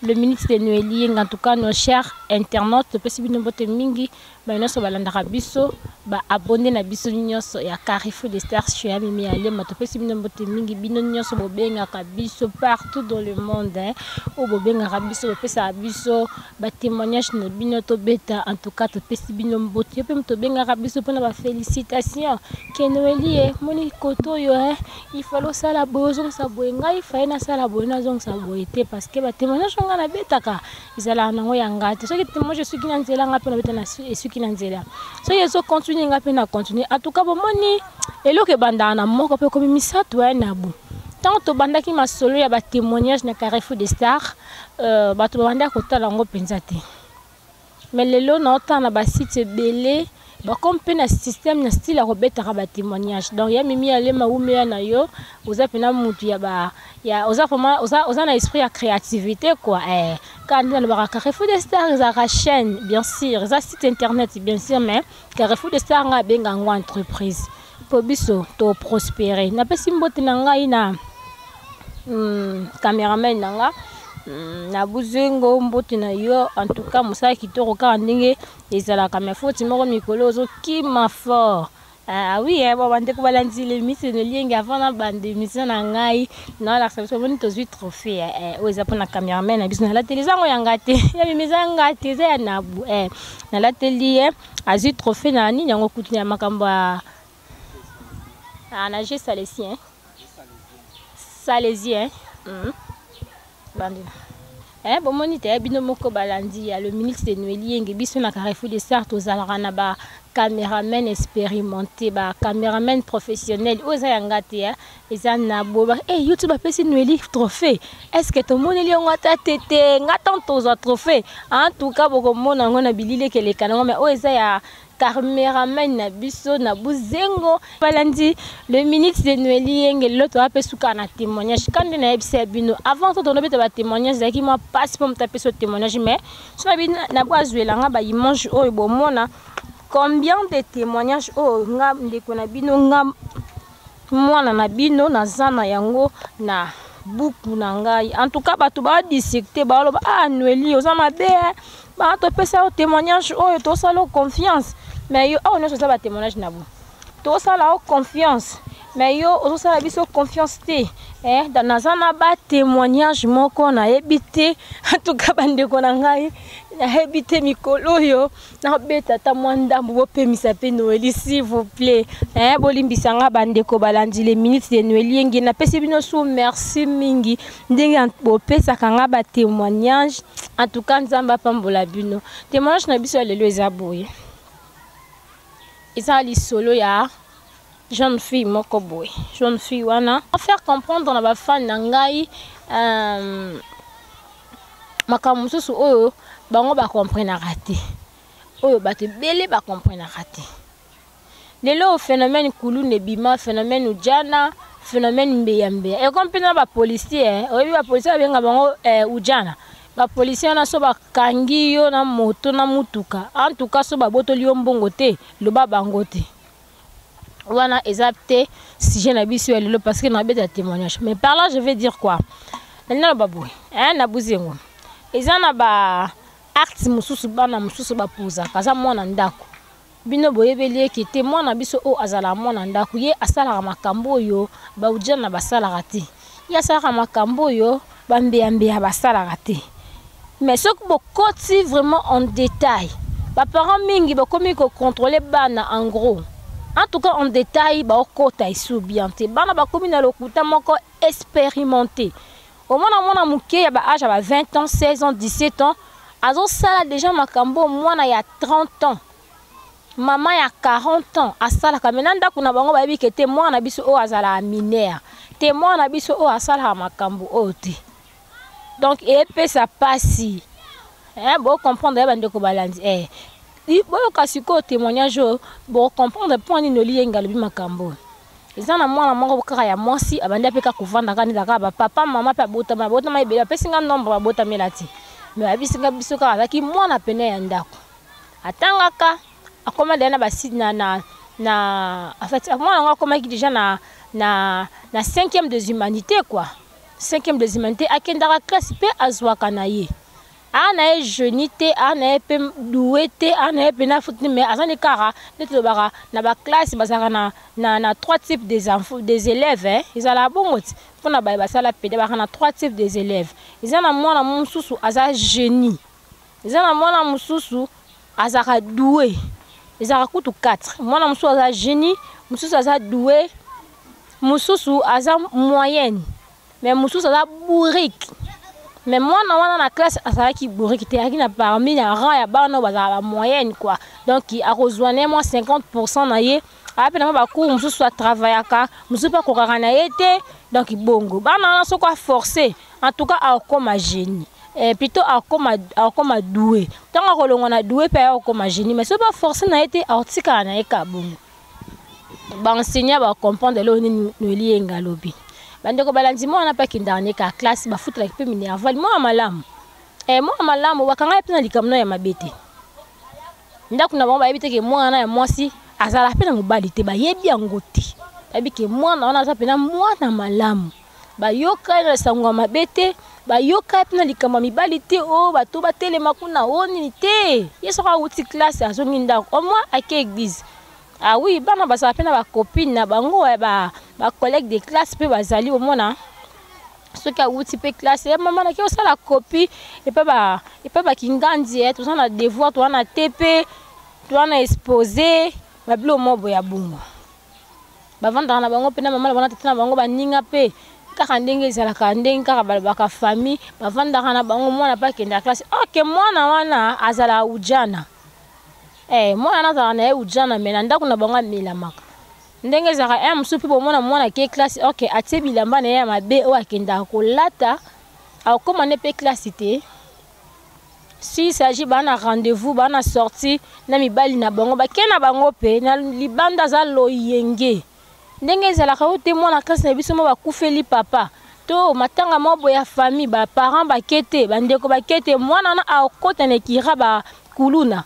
Le minute de Noël en tout cas nos chers internautes topesi bino mbote mingi baye nyonso balandaka biso ba abonné na biso nyonso ya Carrefour des Stars chez Mimi Alema topesi bino mbote mingi bino nyonso bobengaka biso partout dans le monde hein oyo bobengaka biso bopesaka biso ba témoignage na bino tobeta en tout cas topesi bino mbote yo mpe moto obengaka biso mpona ba félicitation ke Noël moni koto oyo hein il fallait osala boye ozongisa boye ngai faye nasala boye nazongisa boye te parce que batémoignage ngai nabetaka ezalaka nango ya ngai te. Soki témoignage esuki na nzela, ngai mpe nabeta esuki na nzela. Soki ezocontinue, ngai mpe na continue. En tout cas, bomoni eloko ebandaka na moko mpe ekomi misato ya nabu. Ntango tobandaki masolo ya batémoignage na Carrefour des Stars, bato babandaki kotala yango mpenza te, mais lelo naotala na basite ebele, bakomi mpe na système, na style ya kobetaka batémoignage. Donc ya Mimi Alema, wumeya na yo, oza mpena mutu ya ba ya oza vraiment oza na esprit ya créativité quoi. Kaka nde nalobaka, Carrefour des Stars ezalaka chaîne, bien sûr, eza site internet, bien sûr, mais Carrefour des Stars ngai abenga yango entreprise mpo biso toprospérer. Napesi mbote na ngai na cameraman na nga na Buzengo, mbote na yo. En tout cas, mosala kitoko kaka ndenge ezalaka, mais foti moko mikolo ozokima fort. Ah oui, eh, bon, bandeko balandi le minute Noelienge, avant na banda émission na ngai, nalakisa biso, omoni tozwi trophée oyo eza mpona cameraman na biso. Nalateli, eza yango ya nga te, ya mimi, eza nga te, eza ya Nabu. Nalateli ye, azwi trophée na nini yango kutu ya makambo ya na jeu salésien, salésien bandi. Bomoni te, bino moko balandi ya le minute de Noël Yenge, biso na Carrefour des Stars tozalaka na ba cameraman expérimenté, ba cameraman professionnel. Oyo eza ya nga te, eza na bo YouTube apesi Noël trophée. Est ce que tomoneli yango ata te? Te, nga tant tozwa trophée, en tout cas bokomona yango na bilili ekeleka nango, mais oyo eza ya cameraman na biso na Buzengo. Balandi le minute de Noël Yenge, lelo toya mpe suka na témoignage. Ka nde nayebisa bino avant to tondobeta batémoignage, ezalaki mwa mpasi mpo moto apesa témoignage, mais so na bino na bo azwelanga baimage oyo, bomona combien de témoignage oyo nga ndeko na bino, nga mwana na bino, naza na yango na buku na ngai. En tout cas, bato badiscute, baloba: "Ah, Noeli, oza mabe, baa topesa yo témoignage oyo, tosala yo confiance, mais yo awa nyonso eza batémoignage na bo, tosala yo confiance, mais yo ozosala biso confiance te." Naza na batémoignage moko, nayebi te. En tout cas, bandeko na ngai, nayebi te, mikolo oyo nabeta ata mwa ndambo, bopemisa mpe Noeli, s'il vous plaît. Bolimbisa nga, bandeko balandi le minute de Noeli Yenge. Napesi bino su merci mingi ndenge bopesaka nga batémoignage. En tout cas, Nzambe apambola bino. Témoignage na biso ya lelo eza boye, eza lisolo ya jeune fille moko boye. Jeune fille wana, faire comprendre na bafani na ngai makambo mosusu oyo bango bakomprenaka te, oyo bato ebele bakomprenaka te. Lelo phénomène kuluna ebima, phénomène ujana, phénomène mbeyambeya ekomi mpe na bapolicier. Oyebi bapolicier babenga bango ujana. Bapolicier wana, so bakangi yo na moto na mutuka, en tout cas so babotoli yo mbongo te, loba bango te. Wana eza te sujet na biso ya lelo, parce que nabeta témoignage. Mais par là, je vais dire quoi? Nalingi naloba boye, na Buzengo eza na ba acte mosusu bana mosusu bapozaka. Aza mwana ndako, bino boyebeli eke te. Mwana biso oyo azalaka mwana ndako, ye asalaka makambo oyo baujana basalaka te, ye asalaka makambo oyo bambeyambeya basalaka te. Mais soki bokoti vraiment en détail, baparent mingi bakomi kocontrôle bana. En gros, en tout cas, en détail baokota esu bien te. Bana bakomi na lokuta moko expérimenté. Omona mwana moke ya baage ya ba 20 ans, 16 ans, 17 ans, azosala déjà makambo mwana ya 30 ans, mama ya 40 ans asalaka. Me na ndako na bango bayebi ke te, mwana na biso oyo azalaka mineur te, mwana na biso oyo asalaka makambo oyo te. Donc epesa pasi, bocomprendre ya bandeko balandi. Boyoka sikoyo témoignage oyo, bocomprendre mpo nini Oliyenga alobi makambo oyo. Eza na mwana moko kaka ya mwasi, abandi ape kaka kovanda kaka neti kaka bapapa mama mpe abotama, abotama ebele. Apesi nga nombre babotamela te, mais ayebisinga biso kaka azalaki mwana pene ya ndako, atangaka, akoma deja na basi na en fait mwana yango akomaki déjà na cinquième des humanités quoi. Cinquième des humanités, akendaka classe mpe azwaka na ye. Aa na ye jeune te, aa na ye mpe doué te, aa na ye mpe na faute, mais aza nde kaka nde tolobaka na baclasse bazalaka na trois types des enfants, des élèves, eh? Ezalaka bongo ti mpona baye basala pede, bazalaka na trois types des élèves. Eza na mwana mosusu aza génie, eza na mwana mosusu azalaka doué, ezalaka kutu 4. Mwana mosusu aza génie, mosusu aza doué, mosusu aza moyenne, mais mosusu aza bourrique. Mais mwana wana na classe azalaki bourrique te, azalaki na parmi na rang ya bana oyo bazalaka bamoyenne quoi. Donc akozwa ne mwa 50% na ye, aya mpe na mwa bacours mosusu atravaillaka, mosusu mpe akokaka na ye te. Donc bongo bana wana soki aforce, en tout cas akokoma génie, plutôt akokoma doué. Ntango akolongwa na doué mpe aya kokoma génie, mais soki baforce na ye te, akotikala na ye ka bongo. Baenseignant bacomprendre eloko nini Noeli Yenga alobi. Bandeko balandi, mwana mpe akendaka ne ka classe, bafutelaki mpe minerval. Mwana malamu, mwana malamu, bakanga ye mpe na likambo na ya mabe te. Ndako na bango bayebi te ke mwana ya mwasi azala mpe na mobali te, bayebi yango te. Bayebi ke mwana wana aza mpena mwana malamu, bayoka ye na sango ya mabe te, bayoka ye mpe na likambo ya mibali te. Oyo bato batelema kuna o nini te, ye soki awuti classe, azongi ndako, au moins ake église. Ah oui, bana bazala mpe na bacopine na bango, bacollègue de classe mpe bazali. Omona soki awuti mpe classe ya mama naki osala copie epa bakingandi, toza na devoir, toza na TP, toza na exposé, babilo mo boye ya bongo. Bavandaka na bango mpe na mama na bango, na tata na bango, baninga mpe kaka ndenge ezalaka, ndenge kaka balobaka famille, bavandaka na bango. Mwana mpe akendaka classe. Ok, mwana wana azalaka ujana, mwana wana azalaka na ye ujana, mais na ndako na bango amelamaka ndenge ezalaka. Mosusu mpe bomona mwana ake classe, ok, atie bilamba na ye ya mabe oyo akendaka kolata, akokóma nde mpe classe te. Si s'agit baa na rendez-vous, baa na sortie na mibali na bango, bake na bango mpe na libanda, aza loyenge ndenge ezalaka oyo te. Mwana classe na biso mo bakufeli papa to matanga moko boye ya famille, baparent bake te, bandeko bake te, mwana wana akota na ekira bakuluna,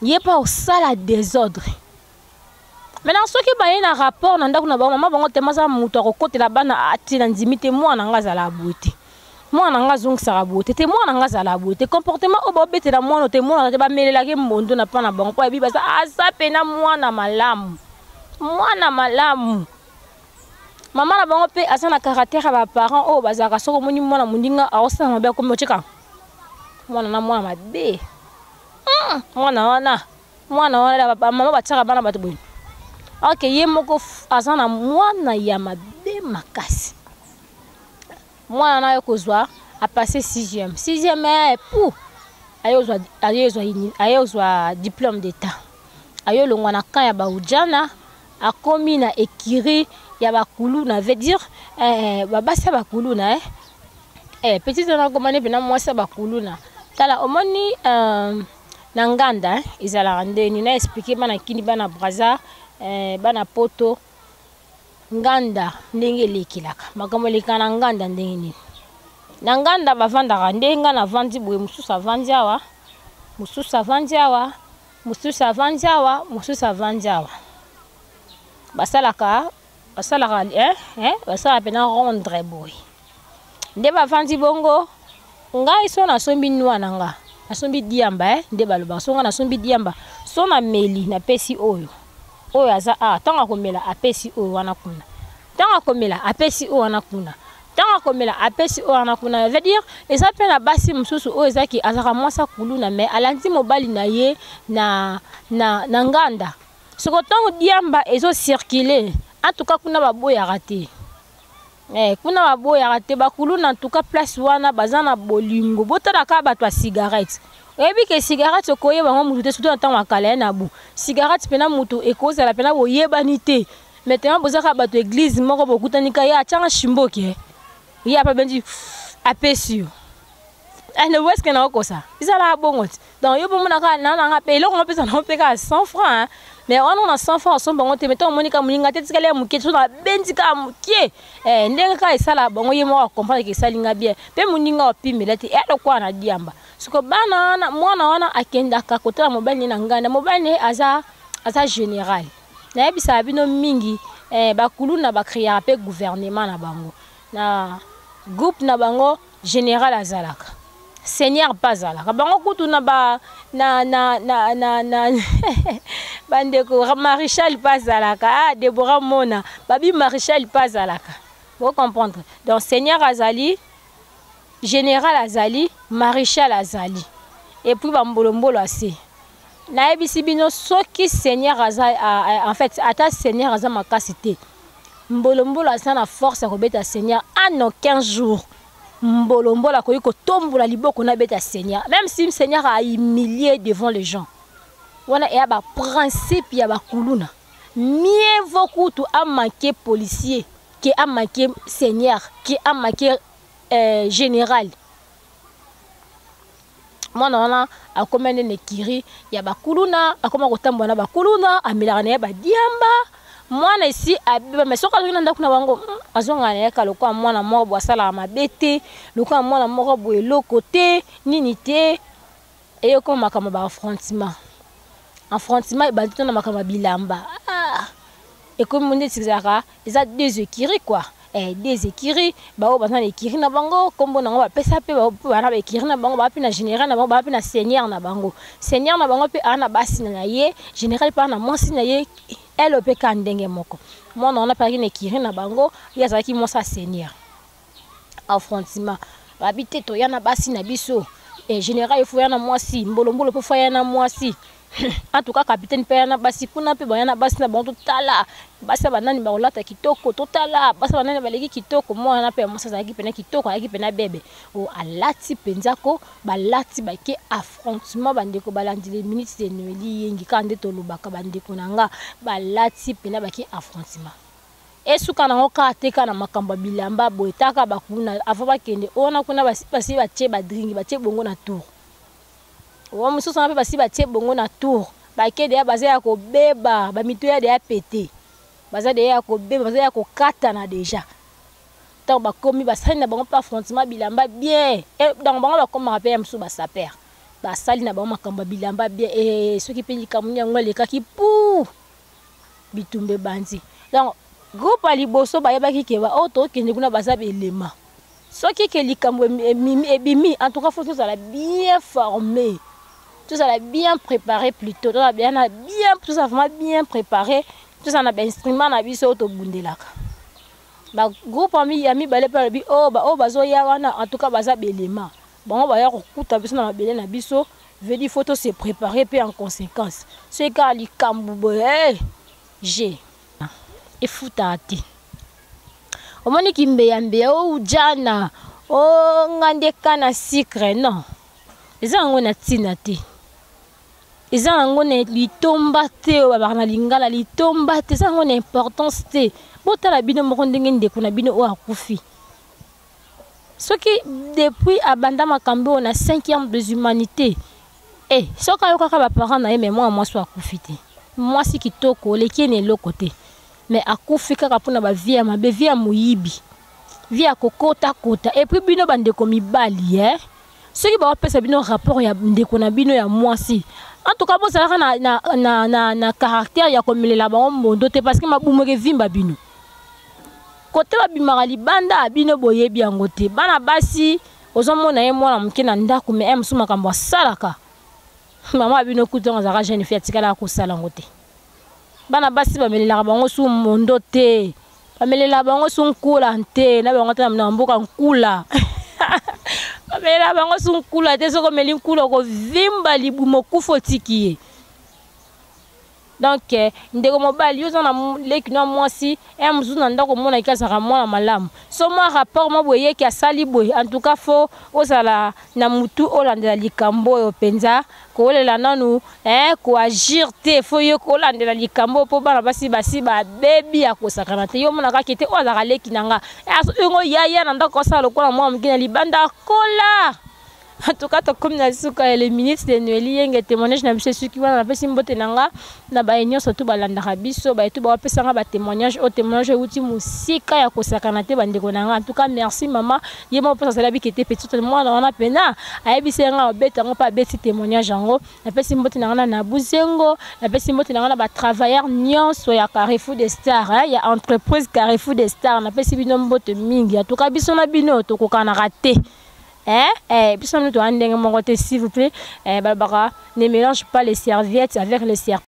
ye mpe osala désordre. Maintenant soki baye na rapport na ndako na bango, mama bango tema aza moto akokotela bana, ati na ndimi te, mwana nga azala boye te, mwana nga azongisaka boye te, te mwana nga azala boye te, comportement oyo baobetela mwana te, mwana te, bamelelaki mbondo na mpa na bango mpo ayebi baza aza pena mwana malamu, mwana malamu. Mama na bango mpe aza na caractère ya baparent oyo bazalaka, soki omoni mwana moninga aosala mabe, akomi otyeka mwana na mwana mabe. Mwana wana, mwana wana, bamama batiaka bana bato boye. Ok, ye moko aza na mwana ya mabe makasi. Mwana na ye kozwa apasse sixième, sixième pu aye ozwa diplôme d'état, aye olongwa na camp ya baujana, akomi na écurie ya bakuluna, veut dire babasi ya bakuluna. Petite wana akomani mpena mwasi ya bakuluna. Tala, omoni na nganda ezalaka ndeni na expliquer bana kini, bana Braza, bana Poto, nganda ndenge elekelaka, makambo elekaka na nganda ndenge nini. Na nganda bavandaka ndenge nga navandi boye, mosusu avandi awa, mosusu avandi awa, mosusu avandi awa, mosusu avandi awa. Basalaka mpena rondre boye nde bavandi bongo. Ngai so nasombi nwa na nga, nasombi diamba, nde balobaka so ngai nasombi diamba, so nameli, napesi oyo oyo aza awa. Ntango akomela, apesi oyo wana kuna. Ntango akomela, apesi oyo wana kuna. Ntango akomela, apesi oyo wana kuna. Veut dire eza mpe na basi mosusu oyo ezaki azalaka mwasi akuluna, mais alandi mobali na ye na nganda. Soko ntango diamba ezocircule, en tout cas kuna baboyaka te. Kuna baboyaka te bakuluna. En tout cas place wana baza na bolingo. Botala kaka bato ya cigarette, oyebi ke cigarette okoyeba yango mutu te, surtout na ntango ya kala ye na bu cigarette mpena mutu ekozala mpena boyebani te. Mais tema boza kaka bato église moko, bokutani ka ye atianga shimboki, ye apa bendi apesi yo ene weske na okosa, ezalaka bongo ti. Donc yo bomona kaka na nanga mpe eloko ngo mpesa nango mpe kaka 100 franc, mais wana na 100 franc osomba yango te. Mais ntango omoni kaka moninga te, tikali ya moke, so nabendi kaka moke, ndenge kaka esala bango, ye moko acomprendre ke esalinga bien mpe moninga opimela te eloko wana na diamba. Siko bana wana, mwana wana akendaka kotala mobali ne na nganda. Mobali ne aza général. Nayebisaka bino mingi, bakuluna bacriaka mpe gouvernement na bango na Groupe na bango general azalaka. Seigneur mpe azalaka. Bango kutu na ba na na na na na bandeko Marichal mpe azalaka. Ah Deborah Mona, babi Marichal mpe azalaka. Bo comprendre. Donc Seigneur azali, général azali, Marichal azali. Et puis ba mbolombolo ase. Nayebisi bino soki Seigneur aza en fait ata Seigneur aza makasi te. Mbolombolo aza na force ya kobeta Seigneur en aucun jour. Mbolombolo akoki kotombola liboko na beta Seigneur. Même si Seigneur a humilié devant les gens. Wana eya ba principe ya ba kuluna. Mieux vaut kutu a manquer policier que a manquer Seigneur, que a manquer euh, général. Mwana wana akoma nde na ekiri ya bakuluna, akoma kotambola na bakuluna, amelaka na ye badiamba. Mwana esi abeba, mais soki azongi na ndako na bango, azongaka na ye kaka lokola mwana moko boye asalaka mabe te, lokola mwana moko boye eloko te, nini te. Eye okoma makambo ya ba affrontement. Affrontement ebandi to na makambo ya bilamba. Ah! Ekomi neti ezalaka eza deux écuries quoi. Eh, deux écuries, baoyo baza na écurie na bango, kombo na bango bapesa pe, baoyo pe baza na ba écurie na bango, baza pe na général na bango, baza pe na seigneur na bango. Seigneur na bango pe aza na basi na ye, général pe aza na mwasi na ye, elle pe kaka ndenge moko. Mwana wana pe azalaki na écurie na bango, ye azalaki mwasi ya seigneur. Affrontement. Babi te toya na basi na biso. Eh, général il faut ya na mwasi, mbolombolo pe faut ya na mwasi. En tout cas capitaine pe ya na basi kuna pe baya na basi na bango, totala basi ya banani bakolata kitoko, totala basi ya banani baleki kitoko. Mwana pe ya mwasi azalaki pena kitoko, azalaki pena bebe. O alati penza ko balati bake affrontement bandeko balandi les minutes de Noélie Yengi kaka nde tolobaka bandeko na nga balati pena bake affrontement. Esuka nango kaka te kaka na makambo ya bilamba boye taka bakuna avant bakende ona kuna basi basi batie ba dringi batie bongo na tour. Wa mosusu wana pe basi batie bongo na tour bake deya baza ya kobeba ba mitu ya deya pete baza deya ya kobeba baza ya kokatana deja ntango bakomi basali na bango mpe affrontement bilamba bien e, donc bango bakomaka mpe ya mosusu basaper basali na bango makambo ya bilamba bien e, soki mpe likambo nini yango elekaki puu bitumba ebandi donc groupe ya liboso bayebaki ke ba oyo tokende kuna baza belema soki ke likambo ebimi en tout cas faut tozala bien formé, tozala bien préparé plutôt, tozala bien na bien, tozala vraiment bien préparé, tozala na ba instrument na biso oyo tobundelaka. Ba groupe ya mibale mpe balobi oyo ba oyo bazoya wana en tout cas baza belema, bango baya kokuta biso na mabele na biso, veut dire faut to se préparer mpe en conséquence. Soki kaka likambo boye hey, g efutaka te. Omoni kimbeya mbeya o ujana o nga nde kana sucre non, eza yango na ntina te, eza yango na litomba te, oyo babaka na lingala litomba te, eza yango na importance te. Botala bino moko ndenge ndeko na bino oyo akufi, soki depuis abanda makambo oyo na 5e des humanités, eh, soki ayokaka ba parents na ye, mais mwana mwasi oyo akufi te, mwasi kitoko oleki ye na eloko te, mais akufi kaka mpona ba vie ya mabe, vie ya moyibi, vie ya kokota-kota. Et puis bino bandeko mibali, eh, soki bapesa bino rapport ya ndeko na bino ya mwasi, en tout cas bozalaka na, na, na, na, na caractère ya komelela bango mbondo te, parce que mabumu ekevimba bino kote babimaka libanda, bino boyebi yango te. Bana basi ozomona ye mwana moke na ndako, mais ye mosusu makambo asalaka mama bino kutu ntango azalaka jeune fille atikalaka kosala yango te. Bana basi bamelelaka bango su mondo te, bamelelaka bango su nkula te, na bango te na mboka nkula bamelelaka bango su nkula te. Soki omeli nkula okovimba libumu okufa otiki ye. Donc ndeko mobali yo oza na leki na mwasi ya mosusu na ndako, omonaki azalaka mwana malamu, so mwa rapport mwa boye yeki asali boye, en tout cas faut ozala na mutu olandela likambo oyo mpenza, kowelela nanu eh, koagir te, faut yo kolandela likambo oyo, mpo bana basi basi babebi ya kosakana te. Yo omonaka ke te oyo azalaka leki na nga, yongo yaya na ndako asala lokola mwana moke, na libanda akola. En tout cas, tokomi na suka ya les minutes de Noeli Yenge. Témoignage na biso esuki wana. Napesi mbote na nga na baye nyonso tu balandaka biso, baye tu bawapesa nga batémoignage oyo. Témoignage euti mosika ya kosakana te, bandeko na nga. En tout cas, merci mama. Ye moko mposa azali abiki te, petit mwana wana mpena ayebisi nga obeta yango mpe abeti témoignage yango. Napesi mbote na nga na Nabuzengo, napesi mbote na nga na batravailleur nyonso ya Carrefour de Star, ya entreprise Carrefour de Star. Napesi bino mbote mingi. En tout cas, biso na bino tokokanaka te. Biso na bino toza ndenge moko te. S'il vous plaît, balobaka: ne mélange pas les serviettes avec les serpents.